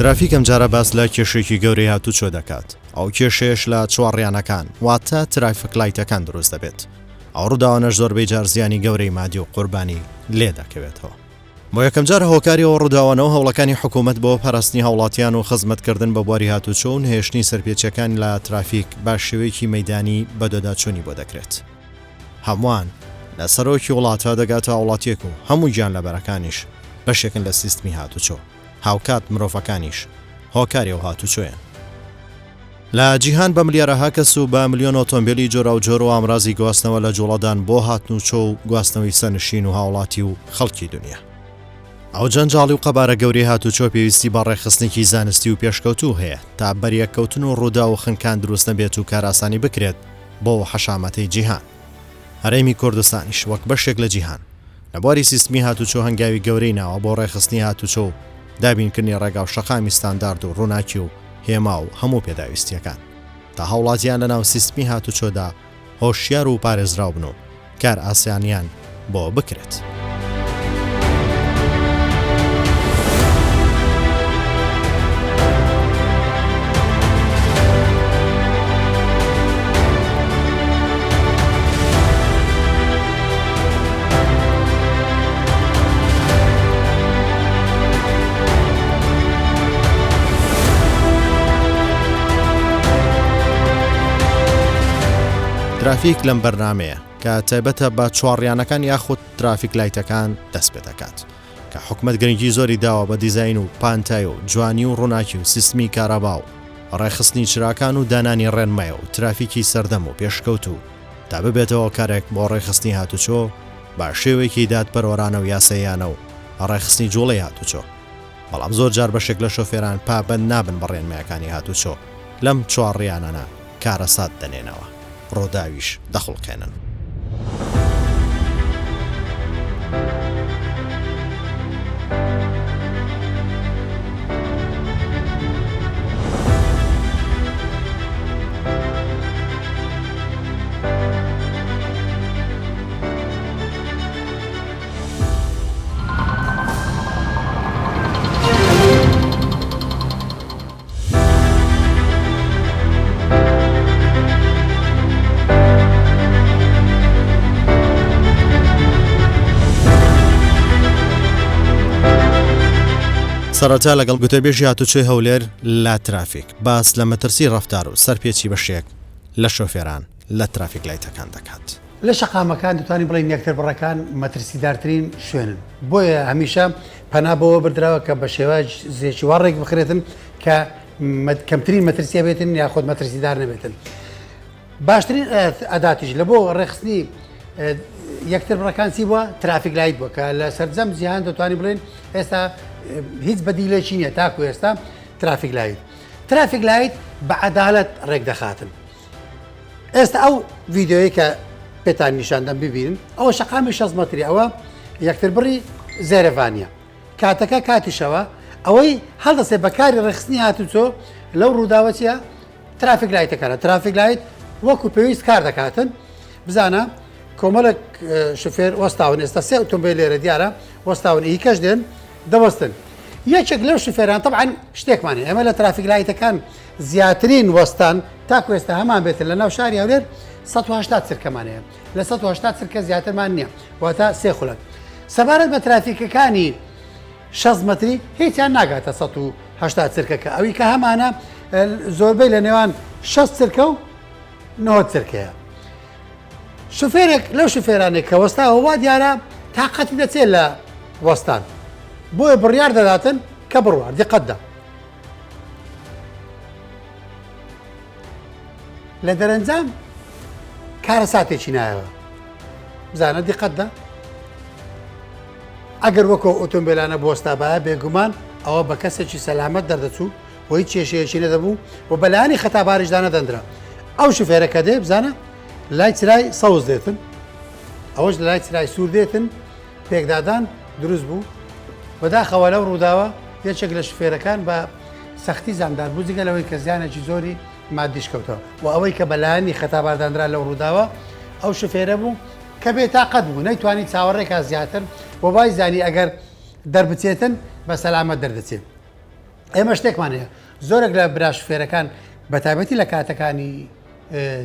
ترافیک ئەمجارە باس لە کێشەیەکی گەورەی هاتوچۆ دەکات، ئەو کێشەیەش لە چوارڕیانەکان واتە ترافیک لایتەکان دروست دەبێت، ئەو ڕووداوانەش زۆربەی جار زیانی گەورەی مادی و قوربانی لێ دەکەوێتەوە. بۆ یەکەمجار هۆکاری ئەو ڕووداوانە و هەوڵەکانی حکوومەت بۆ پاراستنی هاوڵاتیان و خزمەتکردن بە بواری هاتوچۆ و نەهێشتنی سەرپێچیەکان لە ترافیک بە شێوەیەکی مەیدانی بەدواداچوونی بۆ دەکرێت. هەمووان، لە سەرۆکی وڵات تا دەگاتە هاوڵاتیەک و هەموو گیانلەبەرەکانیش بەشێکن لە سیستمی هاتوچۆ، هاوکات مرۆڤەکانیش هۆکاری ئەو هاتوچۆیەن. لە جیهان بە ملیارەها کەس و بە ملیۆن ئۆتۆمبێلی جۆراوجۆر و ئامرازی گواستنەوە لە جوڵەدان بۆ هاتنوچۆ و گواستنەوەی سەرنشین و هاوڵاتی و خەڵکی دونیا. ئەو جەنجاڵی و قەبارە گەورەی هاتوچۆ پێویستی بە ڕێکخستنێکی زانستی و پێشکەوتوو هەیە تا بەریەککەوتن و ڕووداو و خنکان دروست نەبێت و کارئاسانی بکرێت بۆ حەشامەتەی جیهان. هەرێمی کوردستانیش وەک بەشێک لە جیهان، لە بواری سیستمی هاتوچۆ هەنگاوی گەورەی ناوە بۆ ڕێکخستنی هاتوچۆ و دابینکردنی ڕێگا و شەقامی ستاندارد و ڕووناکی و هێما و هەموو پێداویستییەکان تا هاوڵاتیان لەناو سیستمی هاتوچۆدا هۆشیار و پارێزراو بن و کارئاسانیان بۆ بکرێت. ترافیک لەم بەرنامەیە کە تایبەتە بە چوارڕیانەکان یاخود ترافیک لایتەکان دەست پێ دەکات کە حکومەت گرنگی زۆری داوە بە دیزاین و پانتای و جوانی و ڕووناکی و سیستمی کارەبا و ڕێکخستنی چراکان و دانانی ڕێنمای و ترافیکی سەردەم و پێشکەوتوو تا ببێتە هۆکارێک بۆ ڕێکخستنی هاتوچۆ بە شێوەیەکی دادپەروەرانە و یاساییانە و ڕێکخستنی جوڵەی هاتوچۆ بەڵام زۆر جار بەشێک لە شۆفێران پابەند نابن بە ڕێنمایەکانی هاتوچۆ لەم چوارڕیانانە کارەسات دەنێنەوە ڕووداویش دەخوڵقێنن. سەرەتا لەگەڵ گوتەبێژی هاتوچۆی هەولێر لە ترافیک باس لە مەترسی ڕەفتار و سەرپێچی بەشێک لە شۆفێران لە ترافیک لایتەکان دەکات. لە شەقامەکان دەتوانین بڵێین یەکتربڕەکان مەترسیدارترین شوێنن، بۆیە هەمیشە پەنا بەوە بردراوە کە بە شێوازێکی وا ڕێک بخرێتن کە کەمترین مەترسی هەبێتن یاخود مەترسیدار نەبێتن. باشترین ئەداتیش لە بۆ ڕێکخستنی یەکتربڕەکان چی بووە؟ traffic light بووە کە لە سەرجەم جیهان دەتوانین بڵێین ئێستا هیچ بەدیلێکی نییە تاکو ئێستا traffic light. traffic light بە عەدالەت ڕێک دەخاتن. ئێستا ئەو ڤیدیۆیەی کە پێتان نیشان دەم ببینن ئەوە شەقامی 6 مەتری ئەوە یەکتر بڕی زێرەڤانیە کاتەکە کاتی شەوە ئەوەی هەڵدەسێ بە کاری ڕێکخستنی هاتوچۆ لەو ڕووداوە چیە traffic light ەکانە traffic light وەکو پێویست کار دەکاتن بزانە کۆمەڵێک شوفێر وەستاون ئێستا سێ ئۆتۆمبیل لێرە دیارە وەستاون ئی کەش دێن دەوەستن یەکێک لەو شوفێران طبعا شتێکمان هەیە ئێمە لە traffic light ەکان زیاترین وەستان تاکو ئێستا هەمان بێتن لە ناو شاری هەولێر 180 چرکەمان هەیە لە 180 چرکە زیاترمان نییە واتە سێ خولەک سەبارەت بە ترافیکەکانی 6 مەتری هیچیان ناگاتە 180 چرکەکە ئەوی کە هەمانە زۆربەی لە نێوان 6 چرکە و 90 چرکەیە شوفێرێک لەو شوفێرانەی کە وەستاوە وا دیارە تاقەتی دەچێت لە وەستان بۆیە بڕیار دەداتن کە بڕوار دیقەتدا لە دەرەنجام کارەساتێکی نایەوە بزانە دیقەتدا ئەگەر وەکۆ ئۆتۆمبیلانە بۆستابایە بێگومان ئەوە بە کەسێکی سەلامەت دەردەچوو و هیچ کێشەیەکی نەدەبوو و بەلایەنی خەتاباریشدا نەدەندرا ئەو شوفێرە کە دێ بزانە لای چرای سەوز دێتن ئەوەش لە لای چرای سوور دێتن پێکدادان دروست بوو بەداخەوە لەو ڕووداوە یەکێک لە شوفێرەکان بە سەختی زامدار بوو جگە لەوەی کە زیانێکی زۆری مادیش کەوتەوە و ئەوەی کە بەلایەنی خەتاباردانرا لەو ڕووداوە ئەو شوفێرە بوو کە بێتاقەت بوو نەیتوانی چاوەڕێکا زیاتر و وای زانی ئەگەر دەربچێتن بە سەلامەت دەردەچێت. ئێمە شتێکمان هەیە زۆرێک لە برا شوفێرەکان بە تایبەتی لە کاتەکانی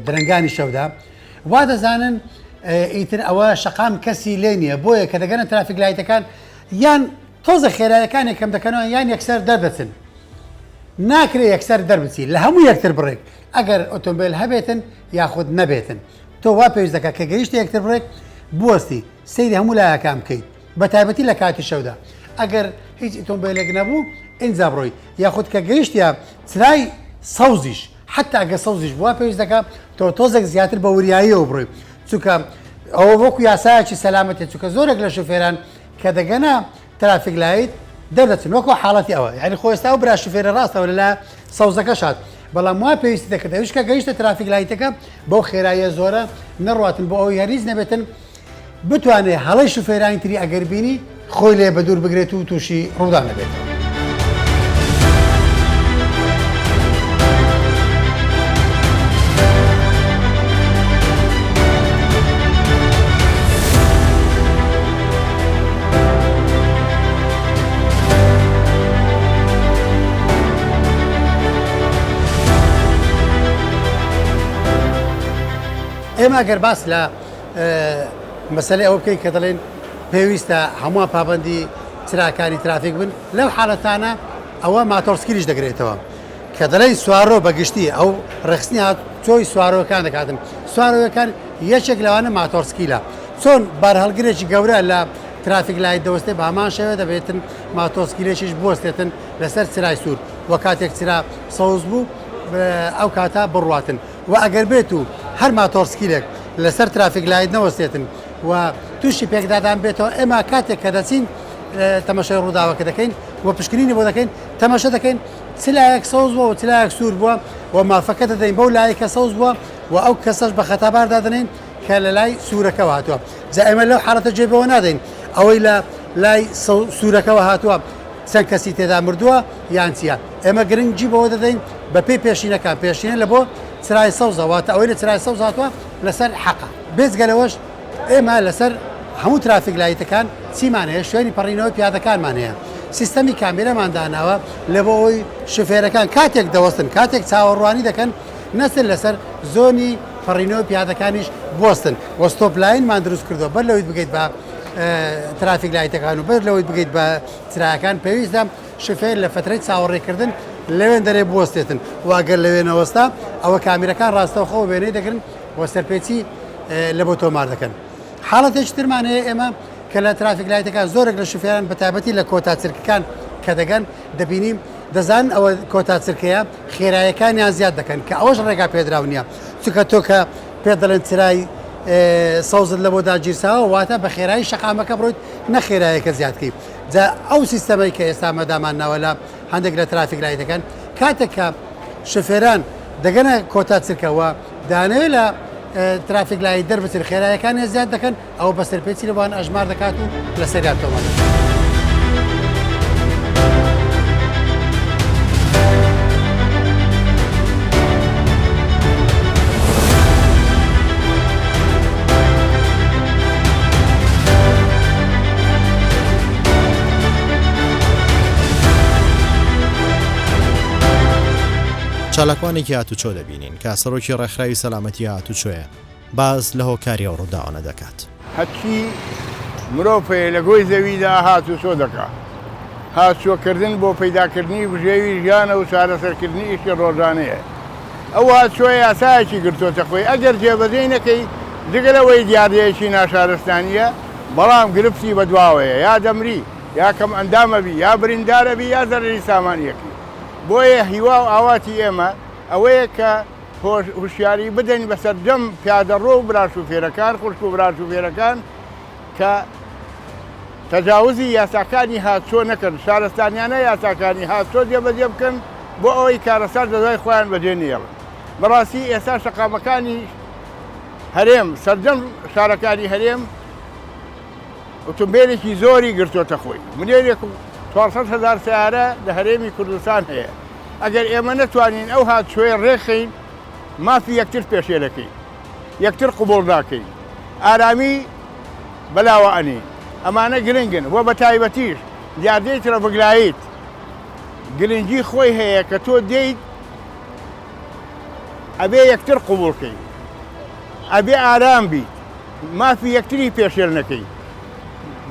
درەنگانی شەودا وا دەزانن ئیتر ئەوە شەقام کەسی لێ نییە بۆیە کە دەگەنە ترافیک لایتەکان یان تۆزە خێرایەکانێک کەم دەکەنەوە یان یەکسەر دەردەچن ناکرێ یەکسەر دەربچی لە هەموو یەکتر بڕێک ئەگەر ئۆتۆمبیل هەبێتن یاخود نەبێتن تۆ وا پێویست دەکات کە گەیشتە یەکتر بڕێک بوەستی سەیری هەموو لایەکان بکەیت بە تایبەتی لە کاتی شەودا ئەگەر هیچ ئۆتۆمبیلێک نەبوو ئینجا بڕۆی یاخود کە گەیشتە چرای سەوزیش حتا ئەگەر سەوزیش بووە پێویست دەکات تۆ تۆزێک زیاتر بە وریاییەوە بڕۆی چونکە ئەوە وەکو یاسایەکی سەلامەتێ چونکە زۆرێک لە شوفێران کە دەگەنە traffic light دەردەچن وەکو حاڵەتی ئەوە یعنی خۆ ئێستا ئەو برا شوفێرە ڕاستەوە لە سەوزەکەش هات بەڵام وا پێویستی دەکرد ئەویش کە گەیشتە traffic light ەکە بەو خێراییە زۆرە نەڕواتن بۆ ئەوەی هەریز نەبێتن بتوانێ هەڵەی شوفێرانی تری ئەگەر بینی خۆی لێ بەدوور بگرێت و تووشی ڕووداو نەبێتەوە. ئێمە گەر باس لە مەسەلەی ئەوە بکەین کە دەڵێن پێویستە هەمووان پابندی چراکانی ترافیک بن لەو حاڵەتانە ئەوە ماتۆرسکیلیش دەگرێتەوە کە دەڵێن سوارۆ بە گشتی ئەو ڕێکخستنی هاتوچۆی سوارۆکان دەکاتن سوارۆەکان یەکێک لەوانە ماتۆرسکیلە چۆن بارهەڵگرێکی گەورە لە traffic light دەوەستێ بە هەمان شێوە دەبێتن ماتۆرسکیلێکیش بوەستێتن لەسەر چرای سوور و کاتێک چرا سەوز بوو ئەو کاتە بڕواتن و ئەگەر بێت و هەر ماتۆرسکیلێک لەسەر traffic light نەوەستێتن و تووشی پێکدادان بێتەوە ئێمە کاتێک کە دەچین تەمەشای ڕووداوەکە دەکەین و پشکنینی بۆ دەکەین تەمەشە دەکەین چ لایەک سەوز بووە و چ لایەک سوور بووە و مافەکە دەدەین بەو لایەک کە سەوز بووە و ئەو کەسەش بە خەتابار دادەنێین کە لە لای سوورەکەوە هاتووە جا ئێمە لەو حاڵەتە جێ بەوە نادەین ئەوەی لە لای سوورەکەوە هاتووە چەند کەسی تێدا مردووە یان چییە ئێمە گرنگی بەوە دەدەین بە پێی پێشینەکان پێشینە لە بۆ چرای سەوزە واتە ئەوەی لە چرای سەوز هاتووە لەسەر حەقە بێجگە لەوەش ئێمە لەسەر هەموو traffic light ەکان چیمان هەیە شوێنی پەڕینەوەی پیادەکانمان هەیە سیستەمی کامیرەمان داناوە لە بۆ ئەوەی شوفێرەکان کاتێک دەوەستن کاتێک چاوەڕوانی دەکەن نەچن لەسەر zone ی پەڕینەوەی پیادەکانیش بوەستن و stop line مان دروست کردووە بەر لەوەی بگەیت بە traffic light ەکان و بەر لەوەی بگەیت بە چرایەکان پێویستە شوفێر لە فەترەی چاوەڕێکردن لەوێن دەرێ بوەستێتن و ئەگەر لەوێ نەوەستا ئەوە کامیرەکان ڕاستەوخۆ وێنەی دەگرن و سەرپێچی لە بۆ تۆمار دەکەن. حاڵەتێکی ترمان هەیە ئێمە کە لە traffic light ەکان زۆرێک لە شوفێران بە تایبەتی لە کۆتا چرکەکان کە دەگەن دەبینیم دەزانن ئەوە کۆتا چرکەیە خێرایەکانیان زیاد دەکەن کە ئەوەش ڕێگا پێدراو نییە چونکە تۆ کە پێت دەڵێن چرای سەوزت لە بۆ داگیرساوە واتە بە خێرایی شەقامەکە بڕۆیت نە خێرایەکە زیادکەی جا ئەو سیستەمەی کە ئێستا مەدامان ناوە لە هەندێک لە traffic light ەکان کاتێک کە شوفێران دەگەنە کۆتا چرکە و دەیانەوێت لە traffic light دەربچن خێرایەکانیان زیاد دەکەن ئەوە بە سەرپێچی لەوان ئەژمار دەکات و لەسەریان تۆمار دەکات. چالاکوانێکی هاتوچۆ دەبینین کە سەرۆکی ڕێکخراوی سەلامەتی هاتوچۆیە باس لە هۆکاری ئەو ڕووداوانە دەکات. هەرچی مرۆڤ هەیە لە گۆی زەویدا هاتوچۆ دەکا. هاتوچۆکردن بۆ پەیداکردنی بژێوی ژیانە و چارەسەرکردنی ئیشی ڕۆژانەیە. ئەو هاتوچۆیە یاسایەکی گرتۆتە خۆی، ئەگەر جێبەجێی نەکەی جگە لەوەی دیاردەیەکی ناشارستانییە، بەڵام گرفتی بەدواوەیە، یا دەمری، یا کەمئەندام ئەبی، یا بریندار ئەبی، یا زەرەری سامانی ئەکەی. بۆیە هیوا و ئاواتی ئێمە ئەوەیە کە هۆشیاری بدەین بە سەرجەم پیادەڕۆ و برا شوفێرەکان، خوشک و برا شوفێرەکان کە تەجاوزی یاساکانی هاتچۆ نەکەن، شارستانیانە یاساکانی هاتچۆ جێبەجێ بکەن بۆ ئەوەی کارەسات لەدوای خۆیان بەجێ نەیەڵن. بەڕاستی ئێستا شەقامەکانی هەرێم، سەرجەم شارەکانی هەرێم ئۆتۆمبێلێکی زۆری گرتۆتە خۆی. ملیۆنێک و 400 هەزار سەیارە لە هەرێمی کوردستان هەیە. ئەگەر ئێمە نەتوانین ئەو هاتوچۆیە ڕێکخەین، مافی یەکتر پێشێلەکەین، یەکتر قبوڵ ناکەین، ئارامی بەلاوە ئەنێین. ئەمانە گرنگن و بە تایبەتیش دیاردەی traffic light. گرنگی خۆی هەیە کە تۆ دێیت ئەبێ یەکتر قبوڵ کەی ئەبێ ئارام بیت مافی یەکتری پێشێل نەکەی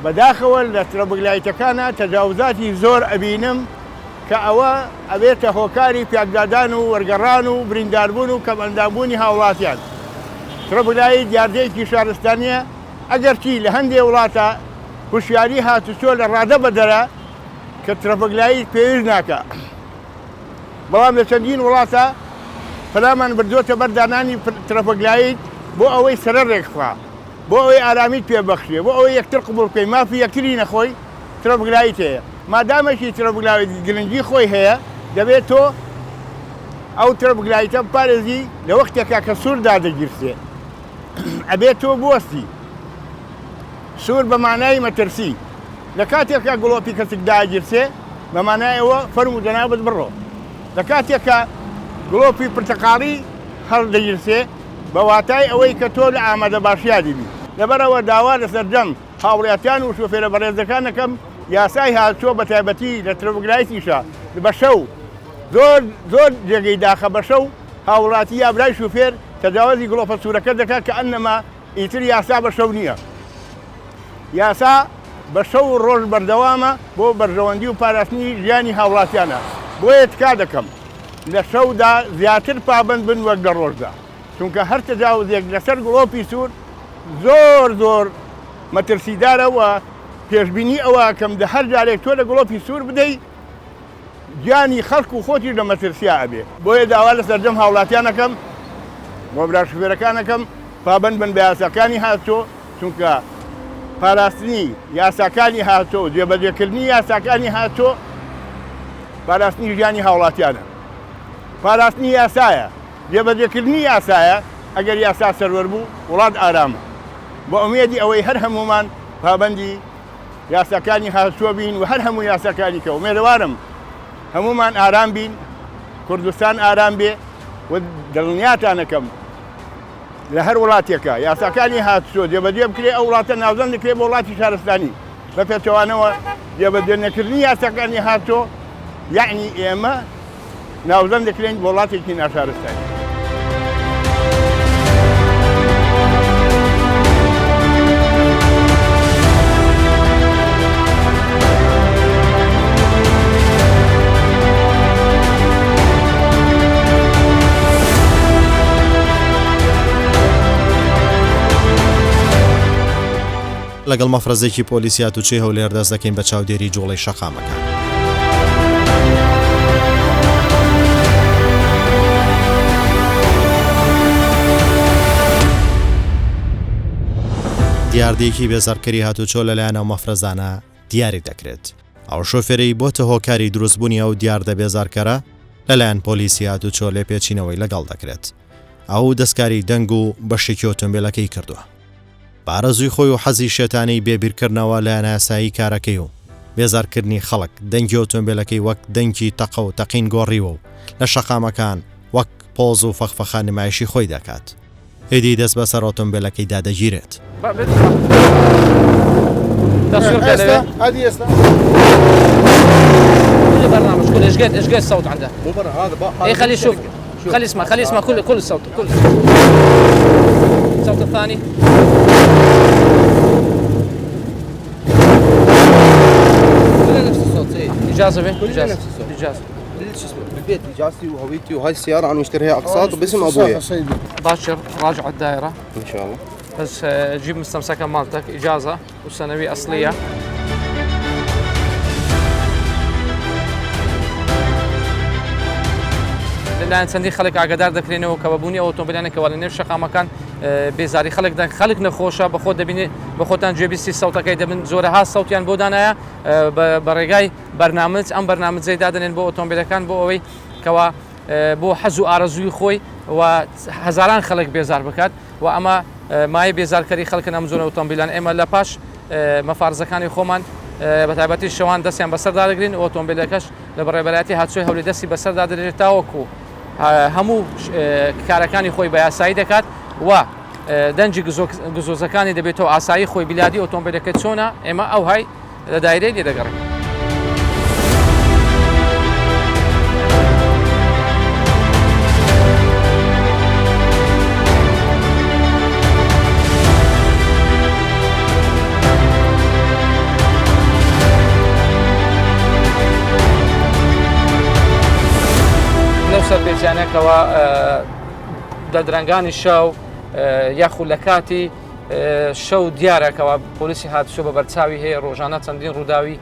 بەداخەوە لە ترەبگلایتەکانە تەجاوزاتی زۆر ئەبینم کە ئەوە ئەبێتە هۆکاری پیاکدادان و وەرگەڕان و برینداربوون و کەمئەندامبوونی هاوڵاتیان. ترەبگلایت دیاردەیەکی شارستانییە، ئەگەرچی لە هەندێ وڵاتە هوشیاری هاتوچۆ لە ڕادە بەدەرە کە ترەفگلایت پێویست ناکا، بەڵام لە چەندین وڵاتە پەنامان بردووەتە بەر دانانی ترەفگلایت بۆ ئەوەی سەرە ڕێکخا، بۆ ئەوەی ئارامیت پێ ببەخشێ، بۆ ئەوەی یەکتر قبوڵ بکەی، مافی یەکتری نەخۆی. ترەفگلایت هەیە مادامەکی ترەفگلایت گرنگی خۆی هەیە دەبێت تۆ ئەو ترەفگلایتە بپارێزی لە وەختێکا کە سوور دادەگیرسێ ئەبێت تۆ بوەستی سوور بە مانای مەترسی لە کاتێکا گڵۆپی کەسک داگیرسێ بە مانای ئەوە فەرموو جەنابت بڕۆ لە کاتێکا گڵۆپی پرتەقاڵی هەڵدەگیرسێ بە واتای ئەوەی کە تۆ لە ئامادەباشیا دەبی لەبەرئەوە داوا لە سەرجەم هاوڵاتیان و شۆفێرە بەڕێزەکان ئەکەم یاسای هاتوچۆ بەتایبەتی لە ترەفگلایتیشا بە شەو زۆر زۆر جێگەی داخە بە شەو هاوڵاتی یا برای شوفێر تەجاوزی گڵۆپە سوورەکە دەکات کە ئەنەما ئیتر یاسا بە شەو نییە یاسا بە شەو و ڕۆژ بەردەوامە بۆ بەرژەوەندی و پاراستنی ژیانی هاوڵاتیانە بۆیە تکا دەکەم لە شەودا زیاتر پابەند بن وەک لە ڕۆژدا چونکە هەر تەجاوزێک لەسەر گڵۆپی سوور زۆر زۆر مەترسیدارە و پێشبینی ئەوە ئەکەم دە هەر جارێک تۆ لە گڵۆپی سوور بدەی گیانی خەڵک و خۆتیش لە مەترسیا ئەبێ. بۆیە داوا لە سەرجەم هاوڵاتیان ئەکەم و برا شوفێرەکان ئەکەم پابەند بن بە یاساکانی هاتوچۆ چونکە پاراستنی یاساکانی هاتوچۆ و جێبەجێکردنی یاساکانی هاتوچۆ پاراستنی ژیانی هاوڵاتیانە پاراستنی یاسایە. جێبەجێکردنی یاسایە، ئەگەر یاسا سەروەر بوو وڵات ئارامە. بە ئومێدی ئەوەی هەر هەموومان پابەندی یاساکانی هاتوچۆ بین و هەر هەموو یاساکانی کە ئومێدەوارم هەموومان ئارام بین، کوردستان ئارام بێ و دڵنیاتانەکەم لە هەر وڵاتێکە یاساکانی هاتوچۆ جێبەجێ بکرێ ئەو وڵاتە ناوزەند دەکرێ بۆ وڵاتی شارستانی. بە پێچەوانەوە جێبەجێ نەکردنی یاساکانی هاتوچۆ یەعنی ئێمە ناوزەند دەکرێین بۆ وڵاتێکی ناشارستانی. لەگەڵ مەفرەزێکی پۆلیسی هاتوچۆی هەولێر دەست دەکەین بە چاودێری جوڵەی شەقامەکان. دیاردەیەکی بێزارکەری هاتوچۆ لەلایەن ئەو مەفرەزانە دیاری دەکرێت. ئەو شۆفێرەی بۆتە هۆکاری دروستبوونی ئەو دیاردە بێزارکەرە لەلایەن پۆلیسی هاتوچۆ لێپێچینەوەی لەگەڵ دەکرێت. ئەو دەستکاری دەنگ و بەشێکی ئۆتۆمبێلەکەی کردووە. بە ئارەزووی خۆی و حەزی شێتانەی بێ بیرکردنەوە لە نایاسایی کارەکەی و بێزارکردنی خەڵک، دەنگی ئۆتۆمبێلەکەی وەک دەنگی تەقە و تەقین گۆڕیوە و لە شەقامەکان وەک پۆز و فەخفەخە نمایشی خۆی دەکات. ئیدی دەست بەسەر ئۆتۆمبێلەکەیدا دەگیرێت. خلي اسمع خلي اسمع كل كل الصوت كل الصوت الثاني كله نفس الصوت اي اجازه به اجازه نفس الصوت اجازه شو اسمه بالبيت اجازتي وهويتي وهاي السياره انا مشتريها اقساط باسم ابويا باكر راجع الدائره ان شاء الله بس آه، جيب مستمسكه مالتك اجازه والسنويه اصليه لەلایەن چەندین خەڵک ئاگادار دەکرێنەوە کە بەبوونی ئەو ئۆتۆمبیلانە کەوا لە نێو شەقامەکان بێزاری خەڵک دەن خەڵک نەخۆشە بەخۆ دەبینێ بە خۆتان گوێبیستی سەوتەکەی دەبن جۆرەها سەوتیان بۆ دانایە بە ڕێگای بەرنامج ئەم بەرنامجەی دادەنێن بۆ ئۆتۆمبیلەکان بۆ ئەوەی کەوا بۆ حەز و ئارەزووی خۆی و هەزاران خەڵک بێزار بکات و ئەمە مایەی بێزارکەری خەڵکن ئەم جۆرە ئۆتۆمبیلان ئێمە لە پاش مەفارزەکانی خۆمان بە تایبەتی شەوان دەستیان بەسەردا دەگرین ئۆتۆمبیلەکەش لە بەڕێبەرایەتی هاتوچۆی هەولێر دەستی بەسەردا دەدرێت تاوەکو هەموو کارەکانی خۆی بە یاسایی دەکات و دەنگی گزۆزەکانی دەبێتەوە ئاسایی خۆی بلادی ئۆتۆمبیلەکە چۆنە ئێمە ئەو های لە دایرەی لێ دەگەڕێن. سەرپێچیانە کەوا لە درەنگانی شەو یاخود لە کاتی شەو دیارە کەوا پۆلیسی هاتوچۆ بە بەرچاوی هەیە ڕۆژانە چەندین ڕووداوی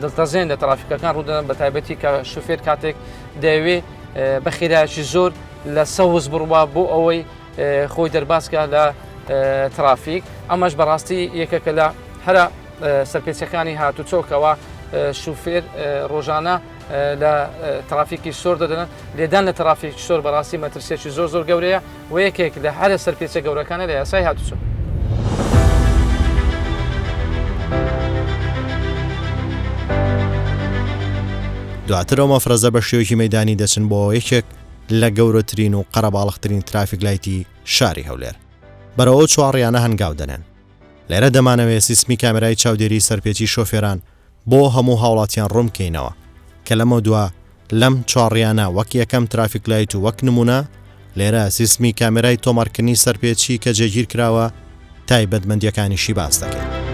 دڵتەزێن لە ترافیکەکان ڕوودەن بە تایبەتی کە شوفێر کاتێک دەیەوێ بە خێرایەکی زۆر لە سەوز بڕوا بۆ ئەوەی خۆی دەربازکە لە ترافیک ئەمەش بەڕاستی یەکێکە لە هەرە سەرپێچەکانی هاتوچۆکەوە شوفێر ڕۆژانە لە ترافیکی سۆر دەدەن لێدان لە ترافیک سۆر بەڕاستی مەترسیەکی زۆر زۆر گەورەیە و یەکێک لە هەرە سەرپێچە گەورەکانە لە یاسای هاتوچۆ. دواتر ئەو مەفرەزە بە شێوەیەکی مەیدانی دەچن بۆ یەکێک لە گەورەترین و قەرەباڵغترین ترافیک لایتی شاری هەولێر بەرەو ئەو چوارڕیانە هەنگاو دەنێن. لێرە دەمانەوێ سیستمی کامێرای چاودێری سەرپێچی شۆفێران بۆ هەموو هاوڵاتیان ڕوون بکەینەوە کە لەمەودوا لەم چوارڕیانە وەک یەکەم ترافیک لایت و وەک نمونە لێرە سیستمی کامێرای تۆمارکردنی سەرپێچی کە جێگیر کراوە تایبەتمەندیەکانیشی باس دەکەین.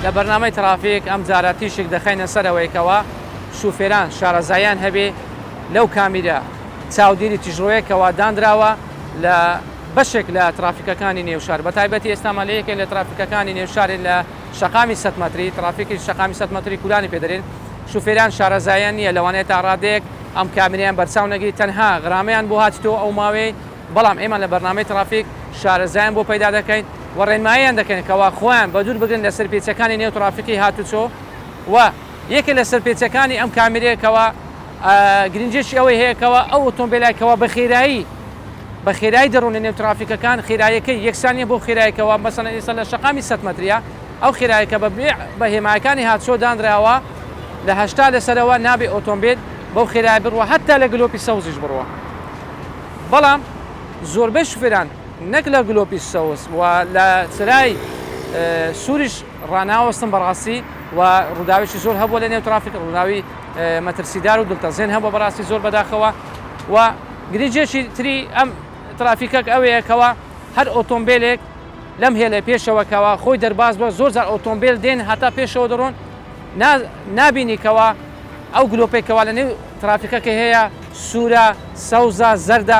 لە بەرنامەی ترافیک ئەم جارە تیشک دەخەینە سەر ئەوەی کەوا شوفێران شارەزاییان هەبێ لەو کامیرە چاودێری تیژڕۆیە کەوا دانراوە لە بەشێک لە ترافیکەکانی نێو شار بەتایبەتی ئێستامان لە یەکێک لە ترافیکەکانی نێو شارێ لە شەقامی سەت مەتری، ترافیکی شەقامی سەت مەتری کولانی پێ دەرێن، شوفێران شارەزایان نییە لەوانەیە تا ڕادەیەک ئەم کامێرەیان بەرچاو نەگری تەنها غرامەیان بۆ هاتیتەوە ئەو ماوەیەی، بەڵام ئێمە لە بەرنامەی ترافیک شارەزایان بۆ پەیدا دەکەین و ڕێنماییان دەکەین کەوا خۆیان بەدوور بگرن لە سەرپێچیەکانی نێو ترافیکی هاتوچۆ و یەکێ لە سەرپێچیەکانی ئەم کامێرەیە کەوا گرنگیەکی ئەوەی هەیە کەوا ئەو ئۆتۆمبێلای کەوا بە خێرایی بە خێرایی دەڕۆنە نێو ترافیکەکان خێرایەکەی یەکسان نیە بەو خێرایە کەوا مەسەلەن ئێستا لە شەقامی سەت مەتریە ئەو خێرایە کە بە بە هێمایەکانی هاتچۆ دانراوە لە 80 لەسەرەوە نابێ ئۆتۆمبێل بەو خێرایە بڕوا هەتا لە گلۆپی سەوزیش بڕوا بەڵام زۆربەی شوفێران نەک لە گلۆپی سەوز و لە چرای سووریش ڕاناوەستن بەڕاستی و ڕووداوێکی زۆر هەبووە لە نێو ترافیک ڕووداوی مەترسیدار و دڵتەزێن هەبووە بەڕاستی زۆر بەداخەوە و گرنگیەکی تری ئەم ترافیکەک ئەوەیە کەوا هەر ئۆتۆمبیلێک لەم هێلە پێشەوە کەوا خۆی دەرباز بووە زۆر جار ئۆتۆمبیل دێن هەتا پێشەوە دەڕۆن نابینی کەوا ئەو گلۆپێک کەوا لە نێو ترافیکەکە هەیە سوورە سەوزە زەردە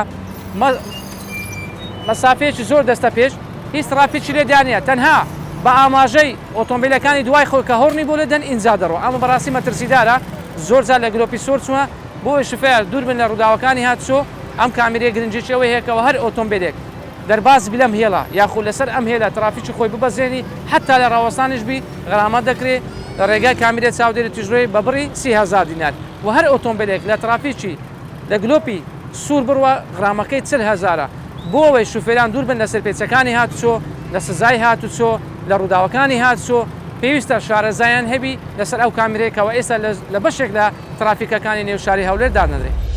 مەسافەیەکی زۆر دەستە پێش هیچ ترافیکی لێ دیار نییە تەنها بە ئاماژەی ئۆتۆمبیلەکانی دوای خۆی کە هۆڕنی بۆ لێدەن ئینجا دەڕۆ ئەمە بەڕاستی مەترسیدارە زۆر جار لە گلۆپی سۆر چووە بۆیە شوفێر دوور بن لە ڕووداوەکانی هاتوچۆ، ئەم کامێرەیە گرنگیی ئەوەی هەیە کەوا هەر ئۆتۆمبێلێک دەرباز بی لەم هێڵە یاخود لەسەر ئەم هێلە ترافیکی خۆی ببەزێنی حەتا لە ڕاوەستانیش بی غەرامەت دەکرێ لە ڕێگای کامێرەی چاودێری تیژڕۆی بە بڕی 30 هەزار دینار و هەر ئۆتۆمبێلێک لە ترافیکی لە گلۆپی سوور بڕوا غرامەکەی 40 هەزارە بۆ ئەوەی شوفێران دوور بن لە سەرپێچەکانی هاتوچۆ لە سزای هاتوچۆ لە ڕووداوەکانی هاتوچۆ پێویستە شارەزایان هەبی لەسەر ئەو کامێرەیە کەوا ئێستا لە بەشێک لە ترافیکەکانی نێو شاری هەولێر دادەنرێت.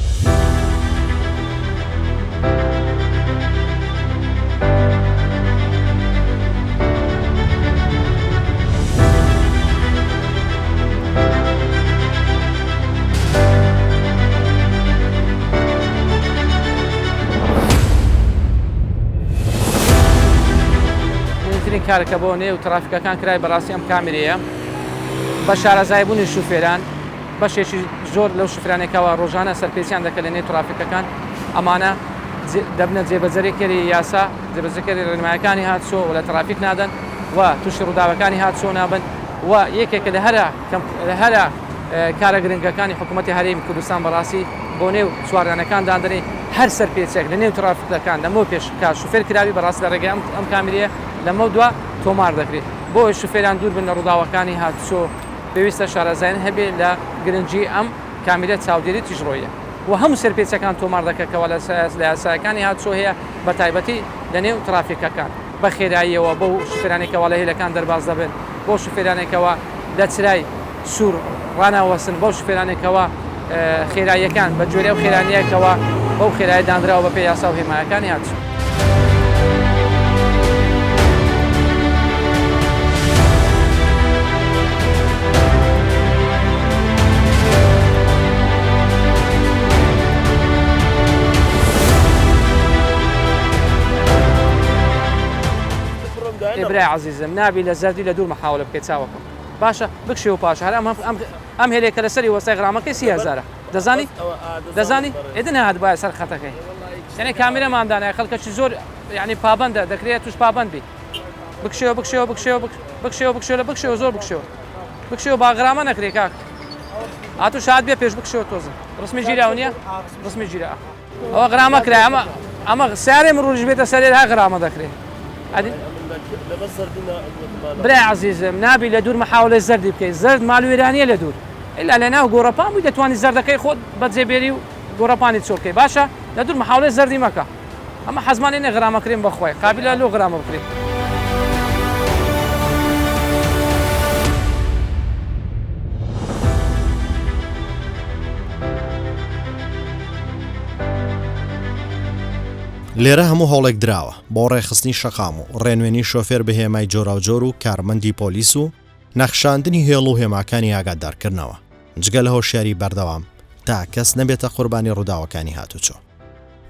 گرنگترین کار کە بۆ نێو ترافیکەکان کرای بەڕاستی ئەم کامێرەیە بە شارەزای بوونی شوفێران بەشێکی زۆر لەو شوفێرانەی کەوا ڕۆژانە سەرپێچیان دەکەن لە نێو ترافیکەکان ئەمانە دەبنە جێبەجێکەری یاسا جێبەجێکەری ڕێنمایەکانی هاتوچۆ و لە ترافیک نادەن و تووشی ڕووداوەکانی هاتوچۆ نابن و یەکێکە لە هەرە لە هەرە کارە گرنگەکانی حکوومەتی هەرێمی کوردستان بەڕاستی بۆ نێو چوارڕیانەکان دادەنێ هەر سەرپێچێک لە نێو ترافیکەکان لەمەو پێش کە شوفێر کراوی بەڕاستی لە ڕێگەی ئەم ئەم کامیرەیە لەمەو دوا تۆمار دەکرێت بۆ ئەوەی شوفێران دوور بن لە ڕووداوەکانی هاتوچۆ پێویستە شارەزایان هەبێت لە گرنگی ئەم کامیرە چاودێری تیژڕۆیە و هەموو سەرپێچەکان تۆمار دەکات کەوا لە یاساکانی هاتوچۆ هەیە بە تایبەتی لە نێو ترافیکەکان بە خێراییەوە بەو شوفێرانەی کەوا لە هێلەکان دەرباز دەبن بەو شوفێرانەی کەوا لە چرای سوور ڕاناوەستن بەو شوفێرانەی کەوا خێراییەکان بە گوێرەی ئەو خێرانییە کەوا بەو خێرایە دانراوە بەپێی یاسا و هێمایەکانی هاتوچۆ. برای عەزیزم نابی لە زەردی لە دوور مەحاوەلە بکەی چاوەکەم باشە بکشێ و پاشە هەر ئەم ئەم ئەم هێلێک کە لەسەری وەستای غرامەکەی سی هەزارە دەزانی دەزانی ئێ نەهاتبایە سەر خەتەکەی یعنی کامیرەمان دانایە خەڵکەکی زۆر یعنی پابەندە دەکرێت توش پابەند بی بکشێوە بکشێوە بکشێوە بکشێوە بکشێوە لە بکشێوە زۆر بکشێوە بکشێوە با غرامە نەکرێ کاک هاتوو شاد بێ پێش بکشێوە تۆزە ڕسمی گیراوە نییە ڕسمی گیرا ئەوە غرامە کرا ئەمە ئەمە سیارەی مروریش بێتە سەرێ ها غرامە دەکرێ ئەدی برای عەزیزم نابی لە دوور محاولەی زەردی بکەی زەرد مالوێرانیە لە دوور ئیلا لە ناو گۆڕەپان بووی دەتوانی زەردەکەی خۆت بەجێ بێری و گۆڕەپانی چۆڵ کەی باشە لە دوور محاولەی زەردی مەکە ئەمە حەزمان لێ نیە غرامە کرێن بەخوای قابیلە لۆ غرامە بکرێ. لێرە هەموو هەوڵێک دراوە بۆ ڕێکخستنی شەقام و ڕێنوێنی شۆفێر بە هێمای جۆراوجۆر و کارمەندی پۆلیس و نەخشاندنی هێڵ و هێماکانی ئاگادارکردنەوە، جگە لە هۆشیاری بەردەوام تا کەس نەبێتە قوربانی ڕووداوەکانی هاتوچۆ.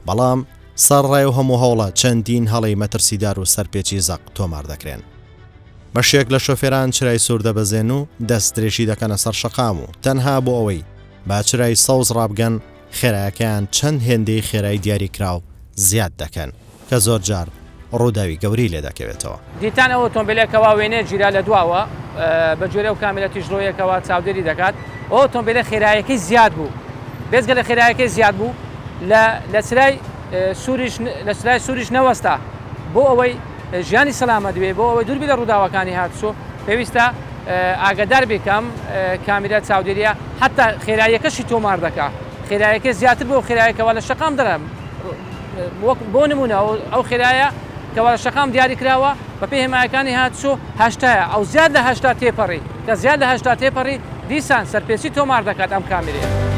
بەڵام سەرەڕای ئەو هەموو هەوڵە چەندین هەڵەی مەترسیدار و سەرپێچی زەق تۆمار دەکرێن. بەشێک لە شۆفێران چرای سوور دەبەزێن و دەستدرێژی دەکەنە سەر شەقام و تەنها بۆ ئەوەی بە چرای سەوز ڕابگەن خێرایەکەیان چەند هێندەی خێرای دیاریکراو زیاد دەکەن کە زۆرجار ڕووداوی گەورەی لێدەکەوێتەوە. دیتان ئەو ئۆتۆمبیلە کەوا وێنەیە گیرا لە دواوە بە گوێرەی ئەو کامێرا تیژڕۆیە کەوا چاودێری دەکات ئەو ئۆتۆمبیلە خێرایەکەی زیاد بوو بێجگە لە خێرایەکەی زیاد بوو لە لە چرای سووریش لە چرای سووریش نەوەستا بۆ ئەوەی ژیانی سەلامەت بێ بۆ ئەوەی دووربی لە ڕووداوەکانی هاتوچۆ پێویستە ئاگادار بێ کە ئەم کامیرا چاودێریە حتا خێراییەکەشی تۆمار دەکا خێرایەکەی زیاتر بۆ خێرایە کەوا لە شەقام دەرە وەک بۆ نمونە ئەو خێرایە کەوا لە شەقام دیاری کراوە بەپێی هێمایەکانی هاتوچۆ هەشتایە ئەو زیاد لە 80 تێپەڕی کە زیاد لە 80 تێپەڕی دیسان سەرپێچی تۆمار دەکات ئەم کامیرەیە.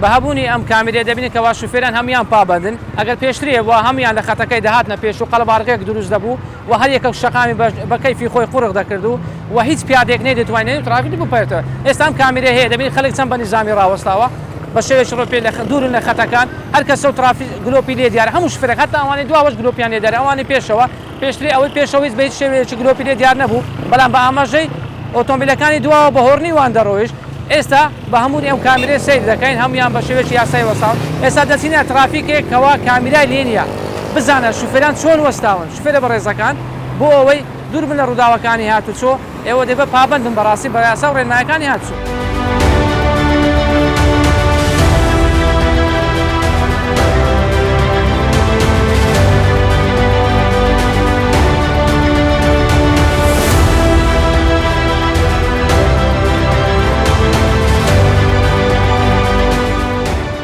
بە هەبوونی ئەم کامیرەیە دەبینین کەوا شوفێران هەموویان پابەندن، ئەگەر پێشتر هەبووە هەموویان لە خەتەکەی دەهاتنە پێش و قەڵەباڵغیەک دروست دەبوو و هەر یەکەو شەقامی بە کەیفی خۆی قورخ دەکرد و و هیچ پیادەیەک نەیدەتوانی نەیو ترافیک بپەرێتەوە. ئێستا ئەم کامیرەیە هەیە دەبینی خەلک چەند بە نیزامی ڕاوەستاوە بە شێوەیەکی ڕێ لە دوورن لە خەتەکان هەر کەسە و ترافیک گلۆپی لێ دیارە هەموو شوفێرەک هەتا ئەوانەی دواوەش گلۆپیان لێ دیارە ئەوانەی پێشەوە پێشتری ئەوەی پێشەوە هیچ بە هیچ شێوەیەکی گلۆپی لێ دیار نەبوو بەلام بە ئاماژەی ئۆتۆمبیلەکانی دواوە بە هۆڕنی وان دەڕۆیشت ئێستا بە هەمووی ئەم کامیرەیە سەیر دەکەین هەموویان بە شێوەیەکی یاسایی وەستاون ئێستا دەچینە ترافیکێک کەوا کامیرای لێ نییە بزانە شوفێران چۆن وەستاون شوفێرە بەڕێزەکان بۆ ئەوەی دوور بن لە ڕووداوەکانی هاتوچۆ ئێوە دەبێ پابەند بن بەڕاستی بە یاسا و ڕێنمایەکانی هاتوچۆ.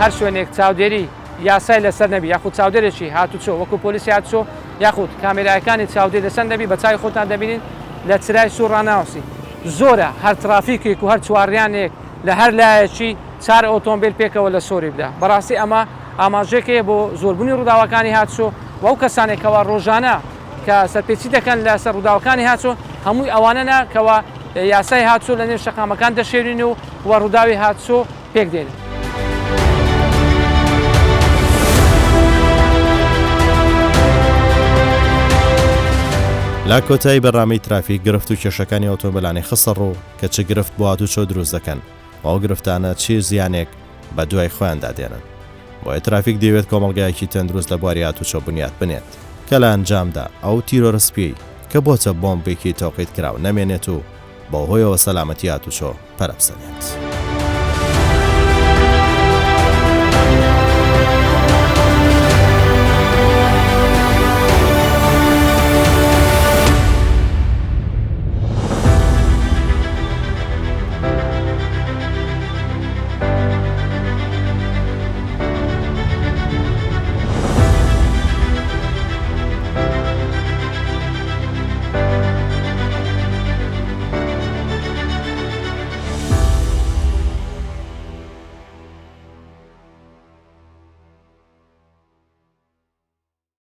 هەر شوێنێک چاودێری یاسای لەسەر نەبی یاخود چاودێرێکی هاتوچۆ وەکو پۆلیسی هاتوچۆ یاخود کامێرایەکانی چاودێری لەسەر نەبی بە چاوی خۆتان دەبینین لە چرای سوور ڕاناوەستی زۆرە هەر ترافیکێک و هەر چوارڕیانێک لە هەر لایەکی چار ئۆتۆمبیل پێکەوە لە سۆری بدا بەڕاستی ئەمە ئاماژەیەک هەیە بۆ زۆربوونی ڕووداوەکانی هاتوچۆ و ئەو کەسانێک کەوا ڕۆژانە کە سەرپێچی دەکەن لەسەر ڕووداوەکانی هاتوچۆ هەمووی ئەوانەنە کەوا یاسای هاتوچۆ لە نێو شەقامەکان دەشێوێنن و و ڕووداوی هاتوچۆ پێک دێنن. لە کۆتایی بەرنامەی ترافیک گرفت و کێشەکانی ئۆتۆمبێلانی خستە ڕوو کە چ گرفت بۆ هاتوچۆ دروست دەکەن و ئەو گرفتانە چی زیانێک بە دوای خۆیاندا دێنن. بۆیە ترافیک دەیەوێت کۆمەڵگایەکی تەندروست لە بواری هاتوچۆ بنیات بنێت کە لە ئەنجامدا ئەو تیرۆرە سپیەی کە بۆتە بۆمبێکی تەوقیتکراو نەمێنێت و بەوهۆیەوە سەلامەتی هاتوچۆ پەرەبسەنێت.